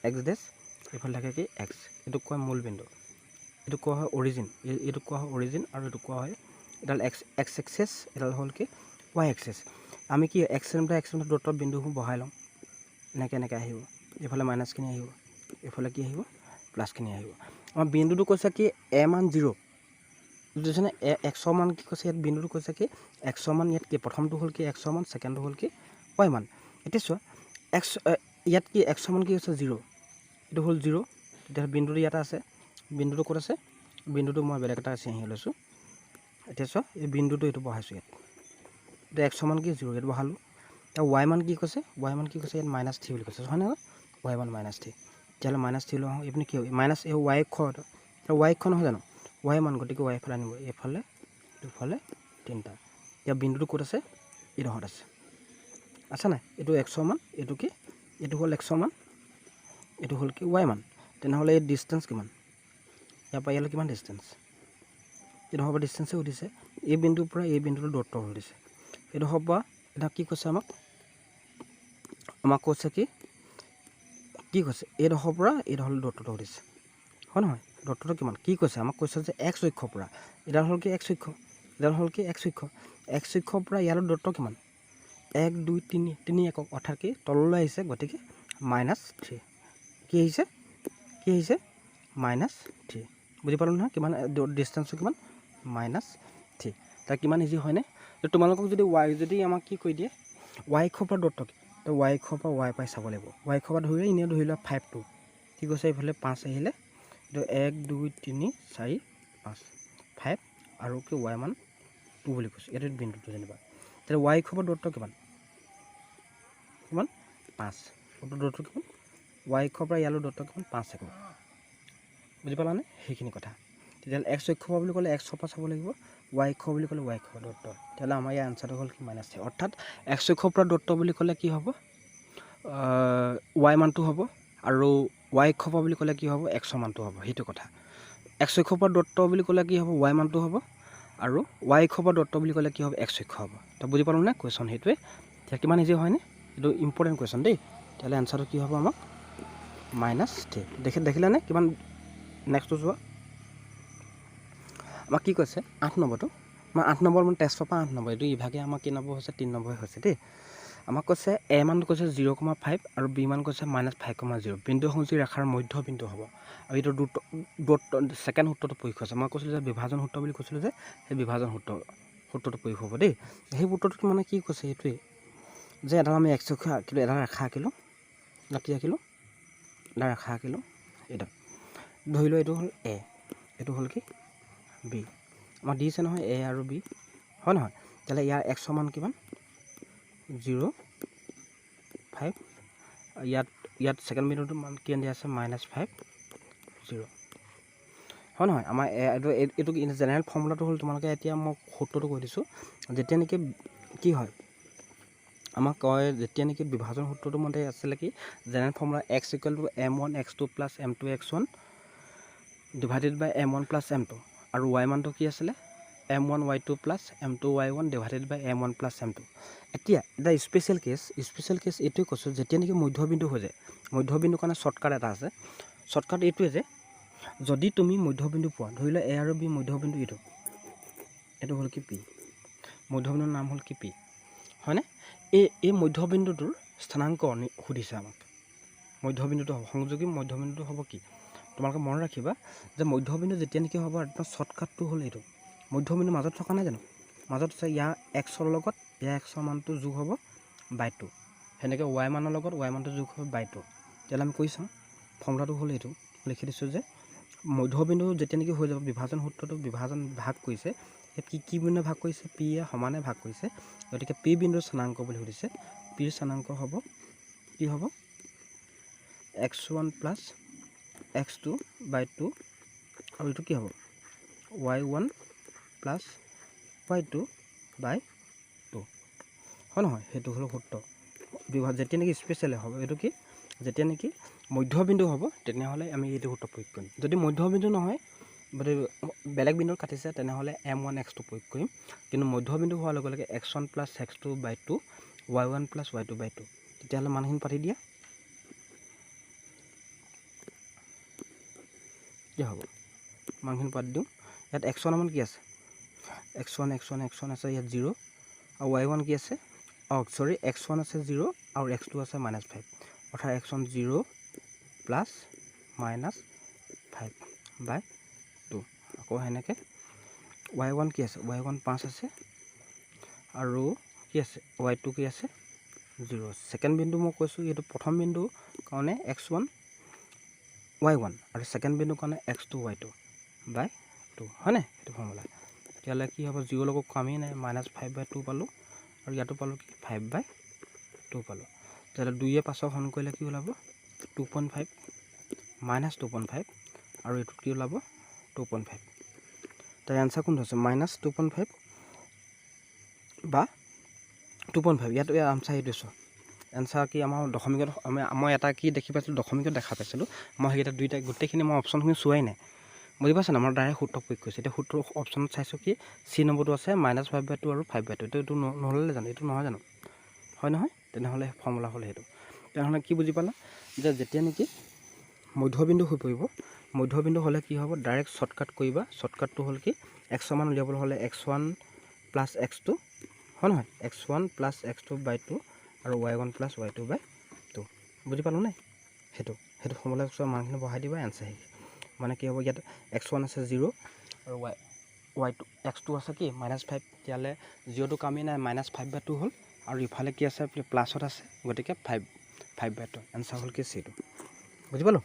এক্স ডেছ, এইফালে থাকে কি এক্স, এইটোক কোৱা মূল বিন্দু, এইটোক কোৱা হয় অৰিজিন, এইটোক কোৱা হয় অৰিজিন, আৰু এইটোক কোৱা হয় এডাল এক্স এক্স এক্সেছ, এডাল হ'ল কি ৱাই এক্সেছ। আমি কি এক্স চেণ্টিমিটাৰ এক্স চেণ্টিমিটাৰ দূৰত্বত বিন্দুসমূহ বহাই লওঁ, এনেকৈ এনেকৈ আহিব, এইফালে মাইনাছখিনি আহিব, এইফালে কি আহিব প্লাছখিনি আহিব। আমাৰ বিন্দুটো কৈছে কি এ মান জিৰ', বুজিছেনে? এ এক্সৰ মান কি কৈছে ইয়াত, বিন্দুটো কৈছে কি এক্সৰ মান ইয়াত কি প্ৰথমটো হ'ল কি এক্সৰ মান, ছেকেণ্ডটো হ'ল কি ৱাই মান। এতিয়া চোৱা এক্স ইয়াত কি এক্সৰ মান কি হৈছে জিৰ', এইটো হ'ল জিৰ', তেতিয়াহ'লে বিন্দুটো ইয়াতে আছে, বিন্দুটো ক'ত আছে, বিন্দুটো মই বেলেগ এটা চিহ্ন লৈছোঁ। এতিয়া চোৱা এই বিন্দুটো এইটো বহাইছোঁ ইয়াত, এতিয়া এক্সৰ মান কি জিৰ' ইয়াত বহালোঁ। এতিয়া ৱাই মান কি কৈছে, ৱাই মান কি কৈছে ইয়াত মাইনাছ থ্ৰী বুলি কৈছে, হয় নহয়? ৱাই মান মাইনাছ থ্ৰী, তেতিয়াহ'লে মাইনাছ থ্ৰী লৈ আহোঁ, এইপিনে কি হ'ব মাইনাছ এই ৱাই অক্ষ, এতিয়া ৱাই অক্ষ নহয় জানো, ৱাই মান, গতিকে ৱাই ফালে আনিব, এইফালে দুফালে তিনিটা। এতিয়া বিন্দুটো ক'ত আছে, এইডোখৰত আছে, আছে নাই? এইটো এক্সৰ মান, এইটো কি এইটো হ'ল এক্সৰ মান, এইটো হ'ল কি ৱাই মান। তেনেহ'লে এই ডিষ্টেঞ্চ কিমান, ইয়াৰ পৰা ইয়ালৈ কিমান ডিষ্টেঞ্চ, এইডোখৰ পৰা ডিষ্টেঞ্চে সুধিছে। এই বিন্দুৰ পৰা এই বিন্দুটোৰ দূৰত্ব সুধিছে। এইডোখৰ পৰা এতিয়া কি কৈছে আমাক, আমাক কৈছে কি, কি কৈছে, এইডোখৰ পৰা এইডোখৰলৈ দূৰত্বটো সুধিছে, হয় নহয়? দূৰত্বটো কিমান কি কৈছে আমাক, কৈছে যে এক্স অক্ষৰ পৰা এডাল হ'ল কি এক্স অক্ষ, এডাল হ'ল কি এক্স অক্ষ, এক্স অক্ষৰ পৰা ইয়ালৈ দূৰত্ব কিমান, 1 2 3, 3 একক, অৰ্থাৎ কি তললৈ আহিছে, গতিকে মাইনাছ থ্ৰী। কি আহিছে, কি আহিছে, মাইনাছ থ্ৰী। বুজি পালোঁ নহয় কিমান ডিষ্টেঞ্চটো কিমান, মাইনাছ থ্ৰী। তাৰ কিমান ইজি হয়নে? তো তোমালোকক যদি ৱাই যদি আমাক কি কৰি দিয়ে, ৱাই অক্ষৰ পৰা দূৰত্ব কি, তো ৱাই অক্ষৰ পৰা ৱাই পাই চাব লাগিব। ৱাই অক্ষৰ পৰা ধৰিলে এনেই ধৰি লোৱা 5 2, কি কৈছে এইফালে 5 আহিলে, এইটো 1 2 3 4 5, 5 আৰু কি ৱাই মান 2 বুলি কৈছে, এইটো বিন্দুটো যেনিবা। তেতিয়া ৱাই অক্ষৰ পৰা দূৰত্ব কিমান, কিমান 5, দূৰত্ব কিমান, ৱাই অক্ষৰ পৰা ইয়ালৈ দূৰত্ব কিমান, 5 একক। বুজি পালানে সেইখিনি কথা? তেতিয়াহ'লে এক্স অক্ষৰ পৰা বুলি ক'লে এক্সৰ পৰা চাব লাগিব, ৱাই অক্ষ বুলি ক'লে ৱাই অক্ষৰ দূৰত্ব। তেতিয়াহ'লে আমাৰ ইয়াৰ আনচাৰটো হ'ল কি মাইনাছ থ্ৰী। অৰ্থাৎ এক্স অক্ষৰ পৰা দূৰত্ব বুলি ক'লে কি হ'ব, ৱাই মানটো হ'ব, আৰু ৱাই অক্ষৰ পৰা বুলি ক'লে কি হ'ব, এক্সৰ মানটো হ'ব। সেইটো কথা। এক্স অক্ষৰ পৰা দূৰত্ব বুলি ক'লে কি হ'ব, ৱাই মানটো হ'ব, আৰু ৱাই অক্ষৰ পৰা দূৰত্ব বুলি ক'লে কি হ'ব, এক্স অক্ষ হ'ব। তো বুজি পালোঁ নে কুৱেশ্যন সেইটোৱে? এতিয়া কিমান ইজি হয়নে? এইটো ইম্পৰ্টেণ্ট কুৱেশ্যন দেই। তেতিয়াহ'লে এনচাৰটো কি হ'ব আমাক, মাইনাছ থ্ৰী। দেখিলানে কিমান? নেক্সটটো চোৱা, আমাক কি কৈছে 8 নম্বৰটো, মানে 8 নম্বৰ মানে টেষ্টৰ পৰা 8 নম্বৰ, এইটো ইভাগে আমাক কেই নম্বৰ হৈছে, 3 নম্বৰ হৈছে দেই। আমাক কৈছে এ মান কৈছে 0,5 আৰু বি মান কৈছে মাইনাছ 5,0, বিন্দু সংযোগী ৰেখাৰ মধ্য বিন্দু হ'ব। আৰু এইটো দূৰত্ব ছেকেণ্ড সূত্ৰটো প্ৰয়োগ হৈছে। মই কৈছিলোঁ যে বিভাজন সূত্ৰ বুলি কৈছিলোঁ যে, সেই বিভাজন সূত্ৰটো প্ৰয়োগ হ'ব দেই। সেই সূত্ৰটোত মানে কি কৈছে সেইটোৱেই যে এডাল আমি এক্স অক্ষ আঁকিলোঁ, এডাল ৰেখা আঁকিলোঁ, কি আঁকিলোঁ, এডাল ৰেখা আঁকিলোঁ, এইডাল ধৰি লোৱা এইটো হ'ল এ, এইটো হ'ল কি বি, আমাক দিছে নহয় এ আৰু বি, হয় নহয়? তেতিয়াহ'লে ইয়াৰ এক্সৰ মান কিমান, 0 5, ইয়াত ছেকেণ্ড বিন্দুটোৰ মান কিমান দিয়া আছে, মাইনাছ 5 0, হয় নহয়? আমাৰ এইটো জেনেৰেল ফৰ্মুলাটো হ'ল, তোমালোকে এতিয়া মই সূত্ৰটো কৈ দিছোঁ, যেতিয়া নেকি কি হয় আমাক কয়, যেতিয়া নেকি বিভাজন সূত্ৰটো মতে আছিলে কি, general formula x equal to m one x two plus m two x one divided by m one plus m two, আৰু ৱাই মানটো কি আছিলে, m one y two plus m two y one divided by m one plus m two. এতিয়া এটা special cash, special cash এইটোৱে কৈছোঁ, যেতিয়া নেকি মধ্যবিন্দু হৈ যায়, মধ্যবিন্দুৰ কাৰণে শ্বৰ্টকাট এটা আছে। শ্বৰ্টকাট এইটোৱে যে যদি তুমি মধ্যবিন্দু পোৱা, ধৰি লোৱা এ আৰু বি মধ্যবিন্দু এইটো, এইটো হ'ল কি পি, মধ্যবিন্দুৰ নাম হ'ল কি পি, হয়নে? এই মধ্যবিন্দুটোৰ স্থানাংক সুধিছে আমাক, মধ্যবিন্দুটো হ'ব সংযোগী মধ্যবিন্দুটো হ'ব কি, তোমালোকে মনত ৰাখিবা যে মধ্যবিন্দু যেতিয়া নেকি হ'ব, একদম শ্বৰ্টকাটটো হ'ল এইটো, মধ্যবিন্দু মাজত থকা নাই জানো, মাজত আছে ইয়াৰ এক্সৰ লগত ইয়াৰ এক্সৰ মানটো যোগ হ'ব বাই টু, সেনেকৈ ৱাই মানৰ লগত ৱাই মানটো যোগ হ'ব বাই টু। তেতিয়াহ'লে আমি কৰি চাওঁ, ফৰ্মুলাটো হ'ল এইটো, লিখি দিছোঁ যে মধ্যবিন্দু যেতিয়া নেকি হৈ যাব, বিভাজন সূত্ৰটো বিভাজন ভাগ কৰিছে, ইয়াত কি কি বিন্দুৱে ভাগ কৰিছে, পি এ সমানে ভাগ কৰিছে, গতিকে পি বিন্দুৰ স্থানাংক বুলি সুধিছে, পিৰ স্থানাংক হ'ব কি হ'ব, x one plus x two by two, আৰু এইটো কি হ'ব, y one plus y two by two, হয় নহয়? সেইটো হ'ল সূত্ৰ। যেতিয়া নেকি স্পেচিয়েল হ'ব, এইটো কি, যেতিয়া নেকি মধ্যবিন্দু হ'ব তেনেহ'লে আমি এইটো সূত্ৰ প্ৰয়োগ কৰিম। যদি মধ্যবিন্দু নহয়, বেলেগ বিন্দুত কাটিছে, তেনেহ'লে এম ওৱান এক্স টু প্ৰয়োগ কৰিম। কিন্তু মধ্যবিন্দু হোৱাৰ লগে লগে x one plus x two by two, y one plus y two by two. তেতিয়াহ'লে মানখিনি পাতি দিয়া কি হ'ব, মানখিনি পাতি দিওঁ। ইয়াত এক্স ওৱান মান কি আছে, x one x one x one আছে ইয়াত জিৰ', আৰু ৱাই ওৱান কি আছে, অঁ চৰি এক্স ওৱান আছে জিৰ' আৰু এক্স টু আছে মাইনাছ ফাইভ, অৰ্থাৎ x one zero' plus minus five by two. আকৌ সেনেকৈ ৱাই ওৱান কি আছে, ৱাই ওৱান 5 আছে আৰু কি আছে, ৱাই টু কি আছে, জিৰ'। ছেকেণ্ড বিন্দু মই কৈছোঁ, এইটো প্ৰথম বিন্দু কাৰণে এক্স ওৱান ৱাই ওৱান আৰু ছেকেণ্ড বিন্দুৰ কাৰণে x two y two by two, হয়নে? সেইটো ফৰ্মুলা। তেতিয়াহ'লে কি হ'ব, জিৰ' লগত কামেই নাই, মাইনাছ ফাইভ বাই টু পালোঁ আৰু ইয়াতো পালোঁ কি ফাইভ বাই টু পালোঁ। তেতিয়াহ'লে 2 5 হৰণ কৰিলে কি ওলাব, 2.5 মাইনাছ 2.5 আৰু এইটোত কি ওলাব, 2.5। তাৰ এনচাৰ কোনটো হৈছে, মাইনাছ 2.5 বা 2.5। ইয়াত ইয়াৰ আনচাৰ এইটোৱে চোৱা, এনচাৰ কি আমাৰ দশমিকত আমি মই এটা কি দেখি পাইছিলোঁ, দশমিকত দেখা পাইছিলোঁ। মই সেইকেইটা দুইটা গোটেইখিনি মই অপশ্যনখিনি চোৱাই নাই, বুজি পাইছা নাই? মই ডাইৰেক্ট সূত্ৰ প্ৰয়োগ কৰিছোঁ। এতিয়া সূত্ৰ অপশ্যনত চাইছোঁ কি চি নম্বৰটো আছে -5/2 আৰু 5/2। এইটো নহ'লে জানো, এইটো নহয় জানো? হয় নহয়? তেনেহ'লে ফৰ্মুলা হ'ল সেইটো। তেনেহ'লে কি বুজি পালা যে যেতিয়া নেকি মধ্যবিন্দু হৈ পৰিব, মধ্যবিন্দু হ'লে কি হ'ব, ডাইৰেক্ট শ্বৰ্টকাট কৰিবা। শ্বৰ্টকাটটো হ'ল কি, এক্সৰ মান উলিয়াবলৈ হ'লে x one plus x two, হয় নহয়? X one plus x two by two আৰু y one plus y two by two. বুজি পালোঁ নাই? সেইটো সেইটো ফৰ্মুলা চোৱা, মানখিনি বহাই দিবা, এনচাৰ আহি মানে কি হ'ব, ইয়াত এক্স ওৱান আছে জিৰ' আৰু y y two x two আছে কি -5। তেতিয়াহ'লে জিৰ'টো কামেই নাই, -5/2 হ'ল আৰু ইফালে কি আছে প্লাছত আছে, গতিকে 5 5/2। এনচাৰ হ'ল কি চিটো। বুজি পালোঁ?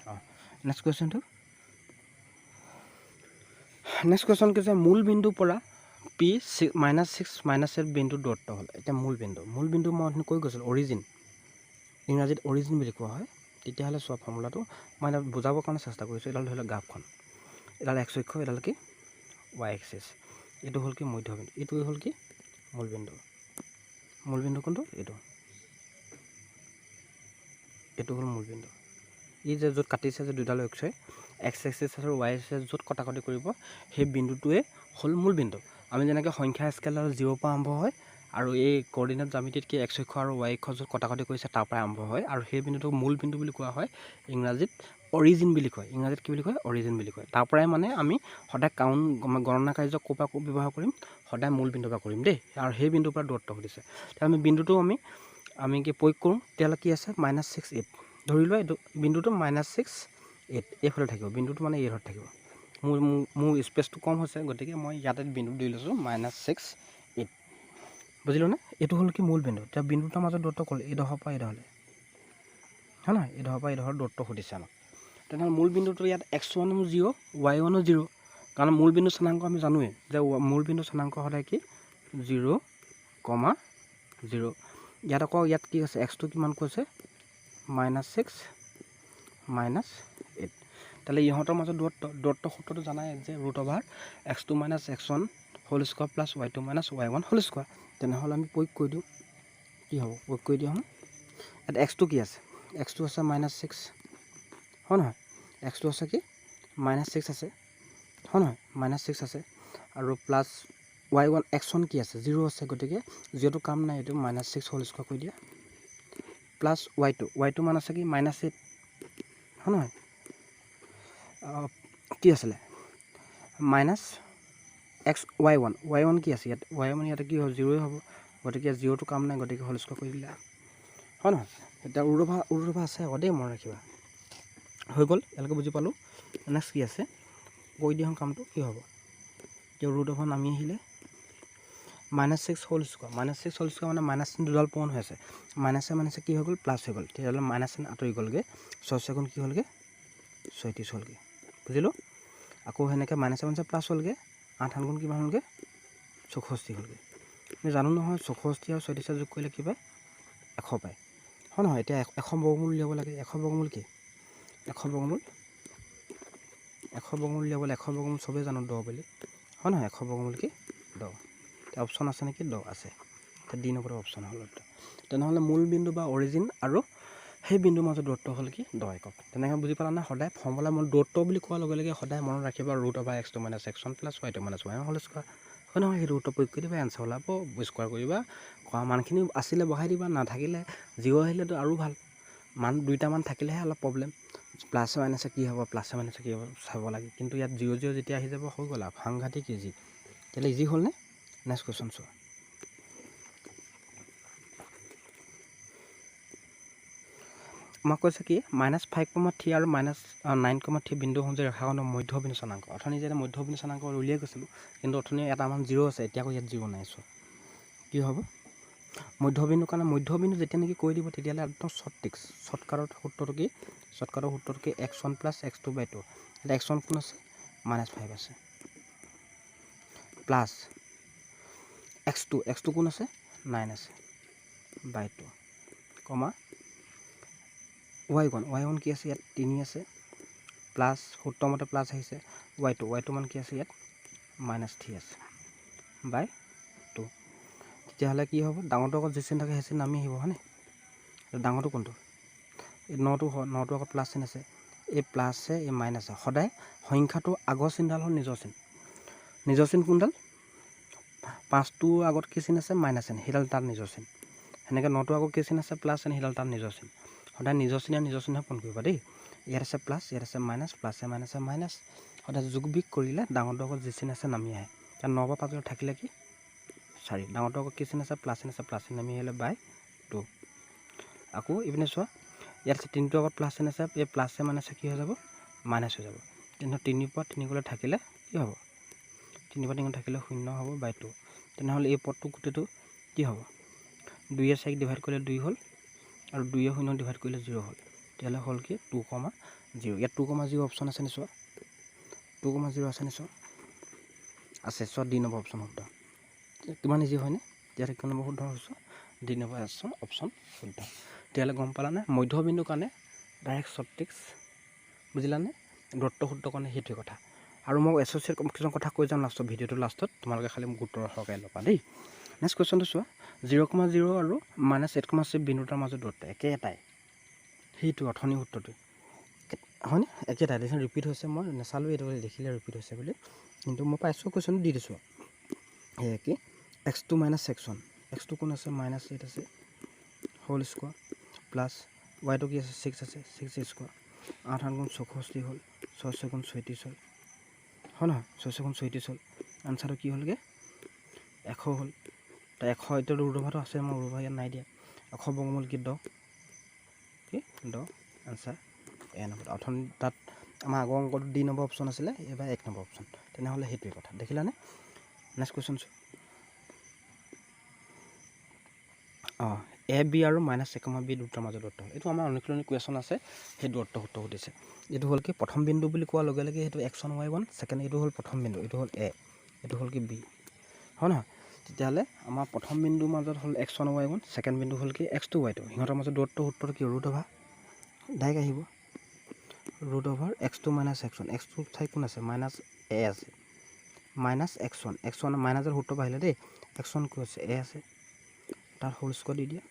অঁ, নেক্সট কুৱেশ্যনটো, নেক্সট কুৱেশ্যন কি হৈছে, মূল বিন্দুৰ পৰা পি -6 -8 বিন্দুৰ দূৰত্ব হ'ল। এতিয়া মূল বিন্দু, মূল বিন্দু মই অথনি কৈ গৈছিলোঁ অৰিজিন, ইংৰাজীত অৰিজিন বুলি কোৱা হয়। তেতিয়াহ'লে চোৱা ফৰ্মুলাটো মই এতিয়া বুজাবৰ কাৰণে চেষ্টা কৰিছোঁ। এডাল ধৰি লওক গ্ৰাফখন, এডাল এক্স অক্ষ, এডাল কি ৱাই এক্সিছ। এইটো হ'ল কি মধ্যবিন্দু, এইটো হ'ল কি মূলবিন্দু। মূলবিন্দু কোনটো? এইটো, এইটো হ'ল মূলবিন্দু। ই যে য'ত কাটিছে যে দুডাল অক্ষই, এক্স এক্সিছ আৰু ৱাই এক্সিছ য'ত কটাকটি কৰিব সেই বিন্দুটোৱে হ'ল মূলবিন্দু। আমি যেনেকৈ সংখ্যা স্কেলৰ জিৰ'ৰ পৰা আৰম্ভ হয় আৰু এই কৰ্ডিনেট জ্যামিতিত কি এক্স অক্ষ আৰু ৱাই অক্ষ য'ত কটাকটি কৰিছে তাৰ পৰাই আৰম্ভ হয় আৰু সেই বিন্দুটোক মূল বিন্দু বুলি কোৱা হয়, ইংৰাজীত অৰিজিন বুলি কয়। ইংৰাজীত কি বুলি কয়? অৰিজিন বুলি কয়। তাৰ পৰাই মানে আমি সদায় কাউণ্ট গণনা কাৰ্য ক'ৰ পৰা ব্যৱহাৰ কৰিম, সদায় মূল বিন্দুৰ পৰা কৰিম দেই। আৰু সেই বিন্দুৰ পৰা দূৰত্ব সুধিছে। তেতিয়া আমি বিন্দুটো আমি কি প্ৰয়োগ কৰোঁ, তেতিয়াহ'লে কি আছে -6 8। ধৰি লোৱা এইটো বিন্দুটো -6 8 এইফালে থাকিব, বিন্দুটো মানে এই ঘৰত থাকিব। মোৰ মোৰ স্পেচটো কম হৈছে, গতিকে মই ইয়াতে বিন্দু দি লৈছোঁ -6 8। বুজিলোঁ নে? এইটো হ'ল কি মূল বিন্দু। এতিয়া বিন্দু দুটাৰ মাজত দূৰত্ব ক'ল এইডোখৰ পৰা এইডোখৰলৈ, হয় নহয়? এইডোখৰ পৰা এইডোখৰ দূৰত্ব সুধিছে আমাক। তেনেহ'লে মূল বিন্দুটো ইয়াত এক্স ওৱানো জিৰ', ৱাই ওৱানো জিৰ', কাৰণ মূল বিন্দু স্থানাংক আমি জানোৱেই যে মূল বিন্দু স্থানাংক সদায় কি 0, 0। ইয়াত আকৌ ইয়াত কি আছে, এক্সটো কিমান কৈছে -6 -8। তেতিয়াহ'লে ইহঁতৰ মাজত দূৰত্ব, দূৰত্ব সূত্ৰটো জানাই যে root over x two minus x one whole square plus y two minus y one whole square. তেনেহ'লে আমি প্ৰয়োগ কৰি দিওঁ, কি হ'ব? প্ৰয়োগ কৰি দিওঁ। ইয়াত এক্সটো কি আছে? এক্সটো আছে -6, হয় নহয়? এক্সটো আছে কি -6 আছে, হয় নহয়? -6 আছে আৰু plus y one, x one কি আছে? জিৰ' আছে, গতিকে জিৰ'টো কাম নাই, এইটো -6 হোল স্কোৱাৰ কৰি দিয়া। Plus y two, y two মান আছে কি -8, হয় নহয়? কি আছিলে minus x y one, y one কি আছে ইয়াত? ৱাই ওৱান ইয়াতে কি হ'ব? জিৰ'ই হ'ব, গতিকে জিৰ'টো কাম নাই, গতিকে হোল স্কোৱাৰ কৰি দিলা, হয় নহয়? এতিয়া ৰুট অভাৰ, ৰুট অভাৰ আছে আকৌ দেই, মনত ৰাখিবা। হৈ গ'ল, ইয়ালৈকে বুজি পালোঁ। নেক্সট কি আছে কৰি দিওঁ কামটো, কি হ'ব? এতিয়া ৰুট অভাৰ নামি আহিলে -6 whole square, -6 whole square মানে মাইনাছ দুডাল পূৰণ হৈ আছে, মাইনাছে মাইনাছে কি হৈ গ'ল? প্লাছ হৈ গ'ল। তেতিয়াহ'লে মাইনাছ আঁতৰি গ'লগৈ, ছয় ছয় গুণ কি হ'লগৈ? 36 হ'লগৈ। বুজিলোঁ? আকৌ সেনেকৈ মাইনাছে মাইনাছে প্লাছ হ'লগৈ, আঠ আঠ গুণ কিমান হ'লগৈ? 64 হ'লগৈ। আমি জানো নহয় 64 আৰু 36 যোগ কৰিলে কি পায়? 100 পায়, হয় নহয়? এতিয়া 100 বৰ্গমূল উলিয়াব লাগে। 100 বৰ্গমূল কি? 100 বৰ্গমূল, 100 বৰ্গমূল উলিয়াবলৈ 100 বৰ্গমূল চবেই জানো 10 বুলি, হয় নহয়? 100 বৰ্গমূল কি 10। এতিয়া অপশ্যন আছে নেকি? 10 আছে। এতিয়া ডি নম্বৰৰ অপশ্যন হ'ল। তেনেহ'লে মূল বিন্দু বা অৰিজিন আৰু সেই বিন্দুৰ মাজত দূৰত্ব হ'ল কি 10 একক। তেনেকৈ বুজি পালা নে? সদায় ফৰ্মুলা মই দূৰত্ব বুলি কোৱাৰ লগে লগে সদায় মনত ৰাখিবা root over x two minus x one plus y two minus y whole square, হয় নহয়? সেইটো সূত্ৰ প্ৰয়োগ কৰি দিবা, এনচাৰ ওলাব, স্কোৱাৰ কৰিবা, কৰা মানখিনি আছিলে বহাই দিবা, নাথাকিলে জিৰ' আহিলেতো আৰু ভাল। মান দুইটামান থাকিলেহে অলপ প্ৰব্লেম, প্লাছে মাইনাছে কি হ'ব, প্লাছে মাইনাছে কি হ'ব চাব লাগে। কিন্তু ইয়াত জিৰ' জিৰ' যেতিয়া আহি যাব হৈ গ'ল আৰু সাংঘাতিক ইজি। তেতিয়াহ'লে ইজি হ'লনে? নেক্সট কুৱেশ্যন চোৱা। আমাক কৈছে কি -5, 3 আৰু -9, 3 বিন্দু সংযোগী ৰেখাখণ্ডৰ মধ্যবিন্দু স্থানাংক। অথনি যে মধ্যবিন্দু স্থানাংক উলিয়াই গৈছিলোঁ, কিন্তু অথনি এটা মান জিৰ' আছে, এতিয়া আকৌ ইয়াত জিৰ' নাই। চোৱা কি হ'ব মধ্যবিন্দু, কাৰণে মধ্যবিন্দু যেতিয়া নেকি কৈ দিব তেতিয়াহ'লে একদম শ্বৰ্ট ট্ৰিক্স, শ্বৰ্টকাটৰ সূত্ৰটো কি? শ্বৰ্টকাটৰ সূত্ৰটো কি? X one plus x two by two. এতিয়া এক্স ওৱান কোন আছে? -5 আছে, plus x two, x two কোন আছে? 9 আছে, by two, comma y one, y one কি আছে ইয়াত? 3 আছে, প্লাছ সূত্ৰমতে প্লাছ আহিছে, ৱাই টু, ৱাই টু মান কি আছে ইয়াত? -3 আছে, বাই টু। তেতিয়াহ'লে কি হ'ব? ডাঙৰটো আগত যি চিন থাকে সেই চিন নামি আহিব, হয়নে? ডাঙৰটো কোনটো? এই নটো হয়, নটো আগত প্লাছ চিন আছে, এই প্লাছে এই মাইনাছে। সদায় সংখ্যাটো আগৰ চিনডাল হ'ল নিজৰ চিন। নিজৰ চিন কোনডাল? পাঁচটোৰ আগত কি চিন আছে? মাইনাছ চিন, সেইডাল তাত নিজৰ চিন। সেনেকৈ নটো আগত কি চিন আছে? প্লাছ চিন, সেইডাল তাত নিজৰ চিন। সদায় নিজৰ চিনে নিজৰ চিনহে পূৰণ কৰিবা দেই। ইয়াত আছে প্লাছ, ইয়াত আছে মাইনাছ, প্লাছে মাইনাছে মাইনাছ। সদায় যোগ বিয়োগ কৰিলে ডাঙৰটো আগত যি চিন আছে নামি আহে। কাৰণ ন পৰা পাঁচ থাকিলে কি? চাৰি। ডাঙৰটো আগত কি চিন আছে? প্লাছ চিন আছে, প্লাছ চিন নামি আহিলে বাই টু। আকৌ ইপিনে চোৱা, ইয়াত আছে তিনিটোৰ আগত প্লাছ চিন আছে, এই প্লাছে মাইনাছে কি হৈ যাব? মাইনাছ হৈ যাব। তেনেহ'লে তিনিৰ পৰা তিনি গ'লে থাকিলে কি হ'ব? তিনিৰ পৰা তিনি থাকিলে শূন্য হ'ব বাই টু। তেনেহ'লে এই পদটো গোটেইটো কি হ'ব? দুয়ে চাৰিক ডিভাইড কৰিলে দুই হ'ল, আৰু দুয়ে শূন্য ডিভাইড কৰিলে জিৰ' হ'ল। তেতিয়াহ'লে হ'ল কি? Two comma zero'. ইয়াত টু কমা জিৰ' অপশ্যন আছে নি চোৱা? টু কমা জিৰ' আছে নি চোৱা? আছে, চোৱা ডি নম্বৰ অপশ্যন শুদ্ধ। কিমান ইজি হয়নে? তেতিয়াহ'লে কিমান নম্বৰ শুদ্ধ হৈছে? ডি নম্বৰ অপশ্যন শুদ্ধ। তেতিয়াহ'লে গম পালানে মধ্যবিন্দুৰ কাৰণে ডাইৰেক্ট শ্বৰ্ট ট্ৰিক্স, বুজিলানে? দূৰত্ব সূত্ৰৰ কাৰণে সেইটোৱে কথা। আৰু মই এছ'চিয়েট কিছুমান কথা কৈ যাম লাষ্টত, ভিডিঅ'টো লাষ্টত, তোমালোকে খালি মোক গুৰুত্ব সহকাৰে ল'বা দেই। নেক্সট কুৱেশ্যনটো চোৱা, জিৰ' কমা জিৰ' আৰু মাইনাছ এইট কমা ছিক্স বিন্দু দুটাৰ মাজত দূৰত্ব একেটাই, সেইটো অথনি সূত্ৰটোৱে হয়নে? একেটাই, দেখিছোঁ ৰিপিট হৈছে, মই নেচালোঁ এইটো দেখিলে ৰিপিট হৈছে বুলি, কিন্তু মই পাইছোঁ কুৱেশ্যনটো দি দিছোঁ। সেয়া কি? X two minus x one, x two কোন আছে? মাইনাছ এইট আছে, হোল স্কোৱাৰ প্লাছ ৱাইটো কি আছে? ছিক্স আছে, ছিক্স স্কোৱাৰ। আঠ আঠ গুণ 64 হ'ল, ছয় ছয় গুণ 36 হ'ল, হয় নহয়? ছয় ছয় গুণ 36 হ'ল। আনচাৰটো কি হ'লগৈ? 100 হ'ল। তো 100 এতিয়া ৰুট অভাৰটো আছে, মই ৰুট অভাৰ ইয়াত নাই দিয়া। 100 বৰ্গমূল কি? 10, কি 10। আনচাৰ এ নম্বৰ। অথনি তাত আমাৰ আগৰ অংকটো ডি নম্বৰ অপশ্যন আছিলে, এইবাৰ এক নম্বৰ অপশ্যন। তেনেহ'লে সেইটোৱে কথা, দেখিলানে? নেক্সট কুৱেশ্যন চোৱা, অঁ, এ বি আৰু মাইনাছ এক কমা বি দুটাৰ মাজত দূৰত্ব হ'ল। এইটো আমাৰ অনুশীলনী কুৱেশ্যন আছে, সেই দূৰত্ব সূত্ৰ সুধিছে। এইটো হ'ল কি? প্ৰথম বিন্দু বুলি কোৱাৰ লগে লগে সেইটো x one y one, second এইটো হ'ল প্ৰথম বিন্দু, এইটো হ'ল এ, এইটো হ'ল কি বি, হয় নহয়? তেতিয়াহ'লে আমাৰ প্ৰথম বিন্দুৰ মাজত হ'ল x one y one, second বিন্দু হ'ল কি এক্স টু ৱাই টু। সিহঁতৰ মাজত দূৰত্ব সূত্ৰটো কি? ৰুট অভাৰ ডাইৰেক্ট আহিব, root over x two minus x one. X two ঠাইত কোন আছে? মাইনাছ এ আছে, minus x one, x one মাইনাছৰ সূত্ৰ আহিলে দেই। এক্স ওৱান কি আছে? এ আছে, তাৰ হোল স্কোৱাৰ দি দিয়া,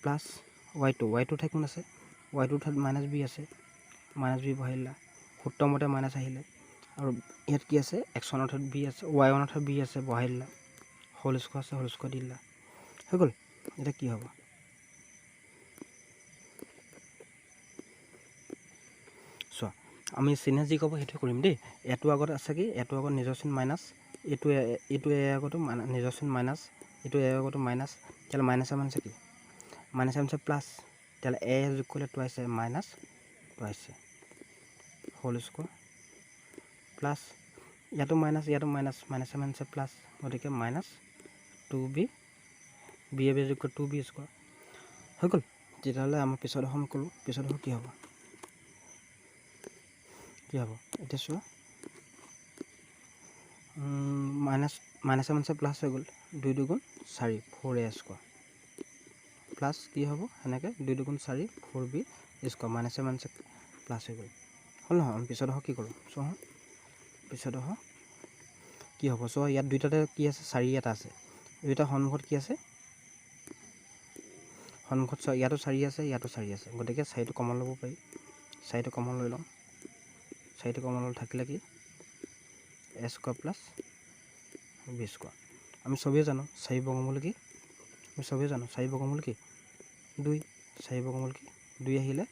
plus y two, y two ঠাইত কোন আছে? ৱাই টু ঠাইত মাইনাছ বি আছে, মাইনাছ বি বহাই দিলা, সূত্ৰ মতে মাইনাছ আহিলে। আৰু ইয়াত কি আছে? এক্স ওৱানৰ ঠাইত বি আছে, ৱাই ওৱানৰ ঠাইত বি আছে, বহাই দিলা, হোল স্কোৱাৰ আছে, হোল স্কোৱাৰ দি দিলা, হৈ গ'ল। এতিয়া কি হ'ব? চোৱা, আমি চিনে যি ক'ব সেইটোৱে কৰিম দেই। এইটো আগত আছে কি? এইটো আগত নিজৰ চিন মাইনাছ, এইটো এইটো এ আগতো নিজৰ চিন মাইনাছ, এইটো এ আগতো মাইনাছ। তেতিয়াহ'লে মাইনাছে মাইনাছে কি? মাইনাছে মাইনাছে প্লাছ। তেতিয়াহ'লে এ যোগ কৰিলে twice a, minus twice a whole square plus, ইয়াতো মাইনাছ, ইয়াতো মাইনাছ, মাইনাছে মাইনাছে প্লাছ, গতিকে minus two b, b a b যোগ কৰি টু বি স্কোৱাৰ হৈ গ'ল। তেতিয়াহ'লে আমাৰ পিছত অসম কৰোঁ, পিছত অসম কি হ'ব? কি হ'ব এতিয়া চোৱা, মাইনাছ মাইনাছে মাইনাছে প্লাছ হৈ গ'ল, দুই দুগুণ চাৰি, ফ'ৰ এ স্কোৱাৰ প্লাছ কি হ'ব? সেনেকৈ দুই দুগুণ চাৰি, ফ'ৰ বি স্কোৱাৰ, মাইনাছে মাইনাছে প্লাছ হৈ গ'ল, হ'ল নহয়? আমি পিছত অহ কি কৰোঁ চোৱা, পিছত অহ কি হ'ব চোৱা, ইয়াত দুইটাতে কি আছে? চাৰি এটা আছে, দুইটা সন্মুখত কি আছে? সন্মুখত চোৱা, ইয়াতো চাৰি আছে, ইয়াতো চাৰি আছে, গতিকে চাৰিটো কমন ল'ব পাৰি। চাৰিটো কমন লৈ ল'ম, চাৰিটো কমন ল'লে থাকিলে কি? A square plus b square. আমি চবেই জানো চাৰি বৰ্গমূল কি? আমি চবেই জানো চাৰি বৰ্গমূল কি? দুই। চাৰি বৰ্গমূল কি? দুই আহিলে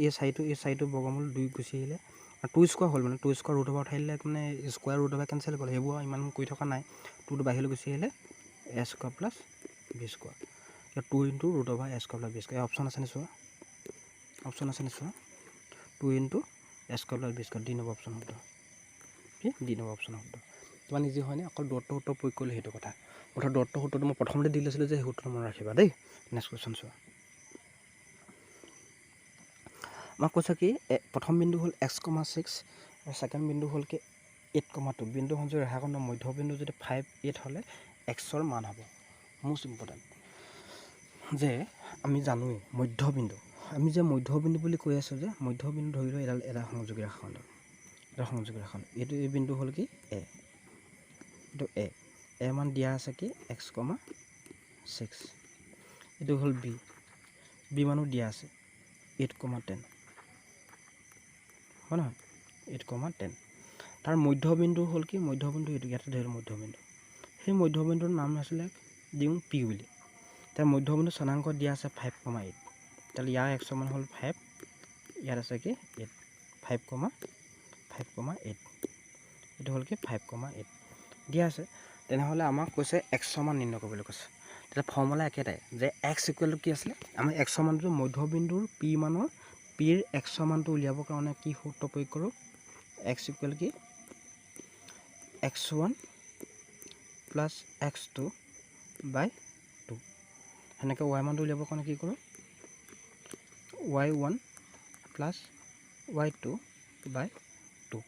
এই চাৰিটো, এই চাৰিটো বৰ্গমূল দুই গুচি আহিলে টু স্কোৱাৰ হ'ল, মানে টু স্কোৱাৰ ৰুট অভাৰ উঠাই দিলে মানে স্কোৱাৰ ৰুট অভাৰ কেঞ্চেল গ'ল, সেইবোৰ ইমান কৰি থকা নাই। টুটো বাহিৰলৈ গুচি আহিলে a square plus b square, two into root over a square plus b square. এই অপশ্যন আছে নি চোৱা, অপশ্যন আছে নি চোৱা, two into a square plus b square, D number option শুদ্ধ। কি? ডি নম্বৰ অপশ্যন শুদ্ধ। কিমান ইজি হয়নে? অকল দূৰত্ব সূত্ৰ প্ৰয়োগ কৰিলে সেইটো কথা। অৰ্থাৎ দূৰত্ব সূত্ৰটো মই প্ৰথমতে দি লৈছিলোঁ যে সেই সূত্ৰটো মনত ৰাখিবা দেই। নেক্সট কুৱেশ্যন চোৱা, আমাক কৈছে কি? প্ৰথম বিন্দু হ'ল এক্স কমা ছিক্স আৰু ছেকেণ্ড বিন্দু হ'ল কি এইট কমা টু। বিন্দু সংযোগ ৰেখাখণ্ডৰ মধ্যবিন্দু যদি 5 8 হ'লে এক্সৰ মান হ'ব। মষ্ট ইম্পৰ্টেণ্ট যে আমি জানোৱেই মধ্যবিন্দু, আমি যে মধ্যবিন্দু বুলি কৈ আছোঁ যে মধ্যবিন্দু ধৰি লওঁ এডাল এটা সংযোগী ৰেখাখণ্ড, এটা সংযোগী ৰেখাখণ্ড, এইটো এই বিন্দু হ'ল কি এ, এইটো এ, এ মান দিয়া আছে কি এক্স কমা ছিক্স। এইটো হ'ল বি, বি মানো দিয়া আছে 8,10, হয় নহয়? 8,10। তাৰ মধ্যবিন্দু হ'ল কি? মধ্যবিন্দু এইটো, ইয়াতে ধৰিলোঁ মধ্যবিন্দু। সেই মধ্যবিন্দুৰ নাম আছিলে দিওঁ পি বুলি। তাৰ মধ্যবিন্দু স্থানাংক দিয়া আছে 5,8। তেতিয়াহ'লে ইয়াৰ এক্সৰ মান হ'ল 5, ইয়াত আছে কি 8, 5,5,8, এইটো হ'ল কি 5,8 দিয়া আছে। তেনেহ'লে আমাক কৈছে এক্সৰ মান নিৰ্ণয় কৰিবলৈ কৈছে। তেতিয়া ফৰ্মুলা একেটাই যে এক্স ইকুৱেল টু কি আছিলে? আমি এক্সৰ মানটো মধ্যবিন্দুৰ পি মানৰ পিৰ এক্সৰ মানটো উলিয়াবৰ কাৰণে কি সূত্ৰ প্ৰয়োগ কৰোঁ? এক্স ইকুৱেল কি x one plus x two by two. সেনেকৈ ৱাই মানটো উলিয়াবৰ কাৰণে কি কৰোঁ? Y one plus y two by two,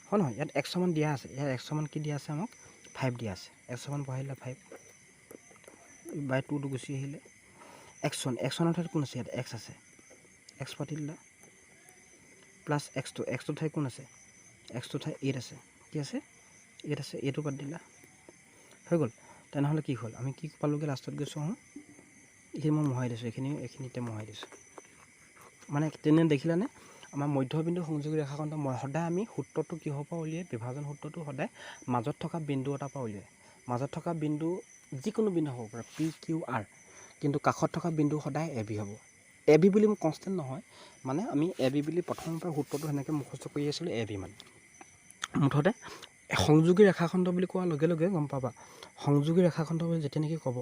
হয় নহয়? ইয়াত এক্সৰ মান দিয়া আছে, ইয়াত এক্সৰ মান কি দিয়া আছে আমাক? 5 দিয়া আছে। এক্সৰ মান বহাই দিলে 5 বাই টুটো গুচি আহিলে। এক্স ওৱান, এক্স ওৱানৰ ঠাইত কোন আছে? ইয়াত এক্স আছে, এক্স পাতি দিলা, plus x two, x two ঠাইত কোন আছে? এক্স টু ঠাইত 8 আছে, কি আছে? 8 আছে, এইটো বাদ দিলা, হৈ গ'ল। তেনেহ'লে কি হ'ল? আমি কি পালোঁগৈ লাষ্টত গৈ চোৱা, এইখিনি মই মোহাৰি দিছোঁ, এইখিনি এইখিনিতে মোহাৰি দিছোঁ। মানে তেনে দেখিলানে আমাৰ মধ্যবিন্দু সংযোগী ৰেখাখণ্ড সদায় আমি সূত্ৰটো কিহৰ পৰা উলিয়াই? বিভাজন সূত্ৰটো সদায় মাজত থকা বিন্দু এটাৰ পৰা উলিয়াই। মাজত থকা বিন্দু যিকোনো বিন্দু হ'ব পাৰে, পি কিউ আৰ, কিন্তু কাষত থকা বিন্দু সদায় এ বি হ'ব। এ বি বুলি মোৰ কনষ্টেণ্ট নহয়, মানে আমি এ বি বুলি প্ৰথমৰ পৰা সূত্ৰটো সেনেকৈ মুখস্থ কৰি আছিলোঁ এ বি মানে। মুঠতে সংযোগী ৰেখাখণ্ড বুলি কোৱাৰ লগে লগে গম পাবা, সংযোগী ৰেখাখণ্ড বুলি যেতিয়া নেকি ক'ব,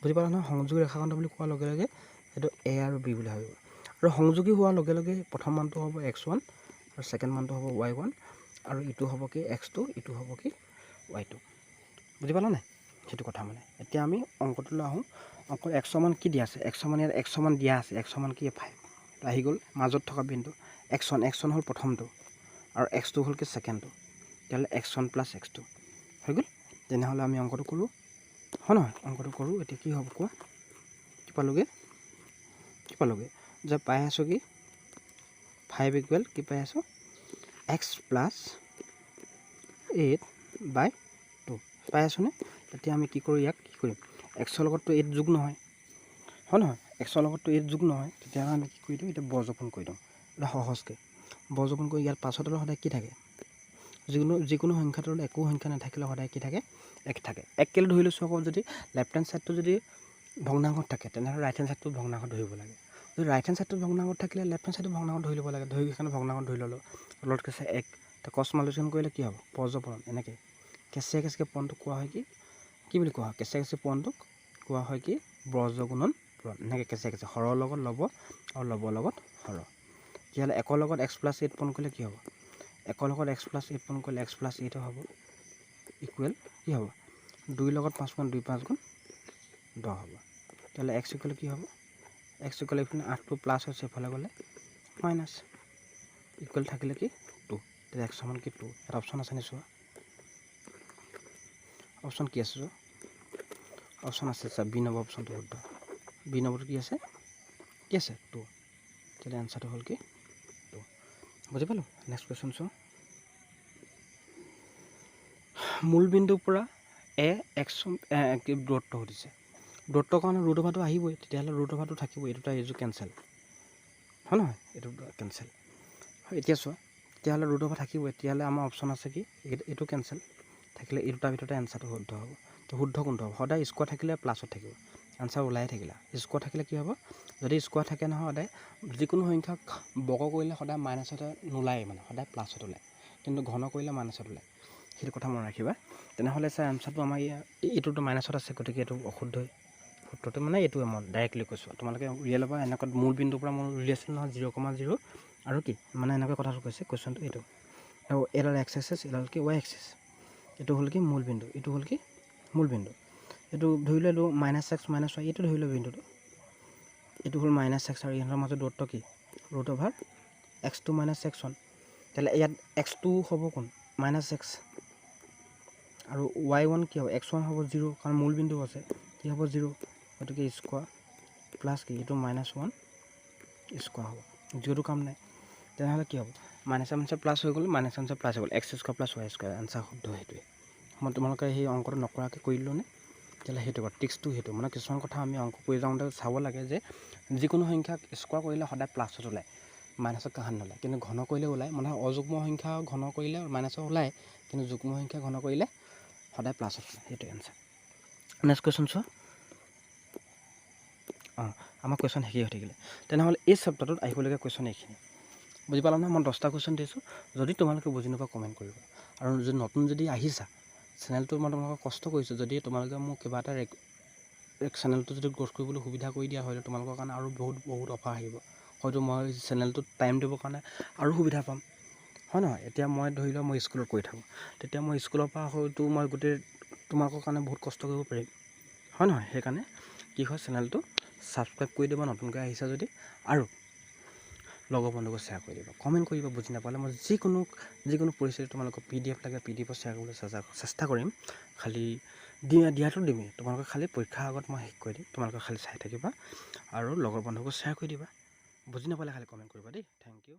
বুজি পালা নহয়? সংযোগী ৰেখাখণ্ড বুলি কোৱাৰ লগে লগে সেইটো এ আৰু বি বুলি ভাবিব। আৰু সংযোগী হোৱাৰ লগে লগে প্ৰথম মানটো হ'ব এক্স ওৱান আৰু ছেকেণ্ড মানটো হ'ব ৱাই ওৱান, আৰু ইটো হ'ব কি এক্স টু, ইটো হ'ব কি ৱাই টু। বুজি পালা নাই সেইটো কথা? মানে এতিয়া আমি অংকটোলৈ আহোঁ। অংক এক্সৰ মান কি দিয়া আছে? এক্সৰ মান ইয়াত এক্সৰ মান দিয়া আছে, এক্সৰ মান কি 5 আহি গ'ল। মাজত থকা বিন্দু এক্স ওৱান, এক্স ওৱান হ'ল প্ৰথমটো আৰু এক্স টু হ'ল কি ছেকেণ্ডটো। তেতিয়াহ'লে x one plus x two হৈ গ'ল। তেনেহ'লে আমি অংকটো কৰোঁ, হয় নহয়? অংকটো কৰোঁ। এতিয়া কি হ'ব কোৱা? কি পালোঁগৈ? কি পালোঁগৈ যে পাই আছোঁ কি 5 ইকুৱেল কি পাই আছোঁ? এক্স প্লাছ 8 বাই 2 পাই আছোঁনে? এতিয়া আমি কি কৰোঁ? ইয়াক কি কৰিম? এক্সৰ লগততো 8 যোগ নহয়, হয় নহয়? এক্সৰ লগততো 8 যোগ নহয়, তেতিয়াহ'লে আমি কি কৰি দিওঁ? এতিয়া বৰ্গপূৰণ কৰি দিওঁ। এতিয়া সহজকৈ বৰ্গপূৰণ কৰি ইয়াত পাঁচৰ তলত সদায় কি থাকে? যিকোনো সংখ্যাৰ তলত একো সংখ্যা নাথাকিলে সদায় কি থাকে? এক থাকে। এক কেলৈ ধৰি লৈছোঁ আকৌ, যদি লেফ্ট হেণ্ড ছাইডটো যদি ভগ্নাংশত থাকে তেনেহ'লে ৰাইট হেণ্ড ছাইডটো ভগ্নাংশত ধৰিব লাগে। যদি ৰাইট হেণ্ড ছাইডটো ভগ্নাংশত থাকিলে লেফ্ট হেণ্ড ছাইডটো ভগ্নাংশত ধৰি ল'ব লাগে। ধৰি সেইকাৰণে ভগ্নাংশত ধৰি ল'লোঁ। তলত কৈছে এক, ক্ৰছ মাল্টিপ্লিকেশ্যন কৰিলে কি হ'ব? পৰ্যপূৰণ। এনেকৈ কেঁচিয়া কেঁচিয়াকৈ পূৰণটোক কোৱা হয় কি? কি বুলি কোৱা হয়? কেঁচিয়া কেঁচি পূৰণটোক কোৱা হয় কি? বজ্ৰগুণন পূৰণ। এনেকৈ কেঁচিয়া কেঁচি হৰৰ লগত ল'ব আৰু ল'বৰ লগত হৰ। তেতিয়াহ'লে একৰ লগত এক্স প্লাছ 8 পূৰণ কৰিলে কি হ'ব? একৰ লগত এক্স প্লাছ 8 পূৰণ কৰিলে এক্স প্লাছ 8 হ'ব, ইকুৱেল কি হ'ব? 2 লগত 5 গুণ 2 5 গুণ 10 হ'ব। তেতিয়াহ'লে এক্স ইকুৱেল কি হ'ব? এক্স ইকুৱেল এইফালে 8টো প্লাছ হৈছে, এইফালে গ'লে মাইনাছ, ইকুৱেল থাকিলে কি 2। তেতিয়া এক্স সমান কি 2। এটা অপশ্যন আছে নি চোৱা, অপশ্যন কি আছে চোৱা? অপশ্যন আছে চোৱা, বি নম্বৰ অপশ্যনটো শুদ্ধ। বি নম্বৰটো কি আছে? কি আছে? 2। তেতিয়া এনচাৰটো হ'ল কি 2। বুজি পালোঁ? নেক্সট কুৱেশ্যন চোৱা। মূল বিন্দুৰ পৰা এ এক্স দূৰত্ব সুধিছে। দূৰত্বৰ কাৰণে ৰুট অভাৰটো আহিবই, তেতিয়াহ'লে ৰুট অভাৰটো থাকিবই। এই দুটা এইযোৰ কেঞ্চেল হয় নহয়? এইটো কেঞ্চেল হয়। এতিয়া চোৱা, তেতিয়াহ'লে ৰুট অভাৰ থাকিবই। তেতিয়াহ'লে আমাৰ অপশ্যন আছে কি? এইটো কেঞ্চেল থাকিলে এই দুটাৰ ভিতৰতে এনচাৰটো শুদ্ধ হ'ব। তো শুদ্ধ কোনটো হ'ব? সদায় স্কোৱাৰ থাকিলে প্লাছত থাকিব, এনচাৰ ওলাই থাকিলে। স্কোৱাৰ থাকিলে কি হ'ব? যদি স্কোৱাৰ থাকে নহয়, সদায় যিকোনো সংখ্যাক বৰ্গ কৰিলে সদায় মাইনাছতে নোলায়, মানে সদায় প্লাছত ওলায়, কিন্তু ঘন কৰিলে মাইনাছত ওলায়। সেইটো কথা মনত ৰাখিবা। তেনেহ'লে ছাৰ এনচাৰটো আমাৰ এইটোতো মাইনাছত আছে, গতিকে এইটো অশুদ্ধই। সূত্ৰটো মানে এইটোৱে মই ডাইৰেক্টলি কৈছোঁ, তোমালোকে উলিয়াই ল'বা। এনেকুৱা মূল বিন্দুৰ পৰা মোৰ উলিয়াইছিল নহয় 0,0 আৰু কি মানে এনেকুৱা কথাটো কৈছে কুৱেশ্যনটো এইটো। আৰু এইডাল এক্স এক্সেছ, এইডাল কি ৱাই এক্সেছ। এইটো হ'ল কি মূল বিন্দু, এইটো হ'ল কি মূল বিন্দু। এইটো ধৰি লোৱা এইটো মাইনাছ এক্স মাইনাছ ৱাই, এইটো ধৰি লোৱা বিন্দুটো, এইটো হ'ল মাইনাছ এক্স আৰু ইহঁতৰ মাজত দূৰত্ব কি? Root over x two minus x one. তেতিয়াহ'লে ইয়াত এক্স টু হ'ব কোন? মাইনাছ এক্স, আৰু ৱাই ওৱান কি হ'ব? এক্স ওৱান হ'ব 0, কাৰণ মূল বিন্দু আছে, কি হ'ব? 0। গতিকে স্কোৱাৰ প্লাছ কি এইটো মাইনাছ ওৱান স্কোৱাৰ হ'ব, জিৰ'টো কাম নাই। তেনেহ'লে কি হ'ব? মাইনাছ মাইনাছে প্লাছ হৈ গ'ল, মাইনাছ মাইনাছে প্লাছ হৈ গ'ল, x square plus y square, answer শুদ্ধ সেইটোৱে। মই তোমালোকে সেই অংকটো নকৰাকৈ কৰি দিলোঁ নে? তেতিয়াহ'লে সেইটো ট্ৰিক্সটো সেইটো মানে কিছুমান কথা আমি অংক কৰি যাওঁতে চাব লাগে যে যিকোনো সংখ্যাক স্কোৱাৰ কৰিলে সদায় প্লাছত ওলায়, মাইনাছত কাহানি নোলায়। কিন্তু ঘন কৰিলে ওলায়, মানে অযুগ্ম সংখ্যা ঘন কৰিলে মাইনাছত ওলায়, কিন্তু যুগ্ম সংখ্যা ঘন কৰিলে সদায় প্লাছত ওলায়। সেইটোৱে এনচাৰ। নেক্সট কুৱেশ্যন চোৱা। অঁ, আমাৰ কুৱেশ্যন শেষেই হৈ থাকিলে। তেনেহ'লে এই চেপ্টাৰটোত আহিবলগীয়া কুৱেশ্যন এইখিনি বুজি পালা নহয়? মই 10টা কুৱেশ্যন দিছোঁ। যদি তোমালোকে বুজি নোপোৱা কমেণ্ট কৰিবা। আৰু যদি নতুন যদি আহিছা চেনেলটো, মই তোমালোকক কষ্ট কৰিছোঁ, যদি তোমালোকে মোক কিবা এটা চেনেলটো যদি গ্ৰ'থ কৰিবলৈ সুবিধা কৰি দিয়া হয়, তোমালোকৰ কাৰণে আৰু বহুত বহুত অফাৰ আহিব। হয়তো মই চেনেলটোত টাইম দিবৰ কাৰণে আৰু সুবিধা পাম, হয় নহয়? এতিয়া মই ধৰি লোৱা মই স্কুলত কৰি থাকোঁ, তেতিয়া মই স্কুলৰ পৰা হয়তো মই গোটেই তোমালোকৰ কাৰণে বহুত কষ্ট কৰিব পাৰিম, হয় নহয়? সেইকাৰণে কি হয়, চেনেলটো ছাবস্ক্ৰাইব কৰি দিবা নতুনকৈ আহিছা যদি, আৰু লগৰ বন্ধুকো শ্বেয়াৰ কৰি দিবা। কমেণ্ট কৰিবা বুজি নাপালে। মই যিকোনো যিকোনো পৰিস্থিতিত তোমালোকক পিডিএফ লাগে, পিডিএফত শ্বেয়াৰ কৰিবলৈ চেষ্টা কৰিম। খালি দিয়াটো দিমেই তোমালোকে, খালি পৰীক্ষাৰ আগত মই শেষ কৰি দিম। তোমালোকে খালি চাই থাকিবা আৰু লগৰ বন্ধুকো শ্বেয়াৰ কৰি দিবা। বুজি নাপালে খালি কমেণ্ট কৰিবা দেই। Thank you.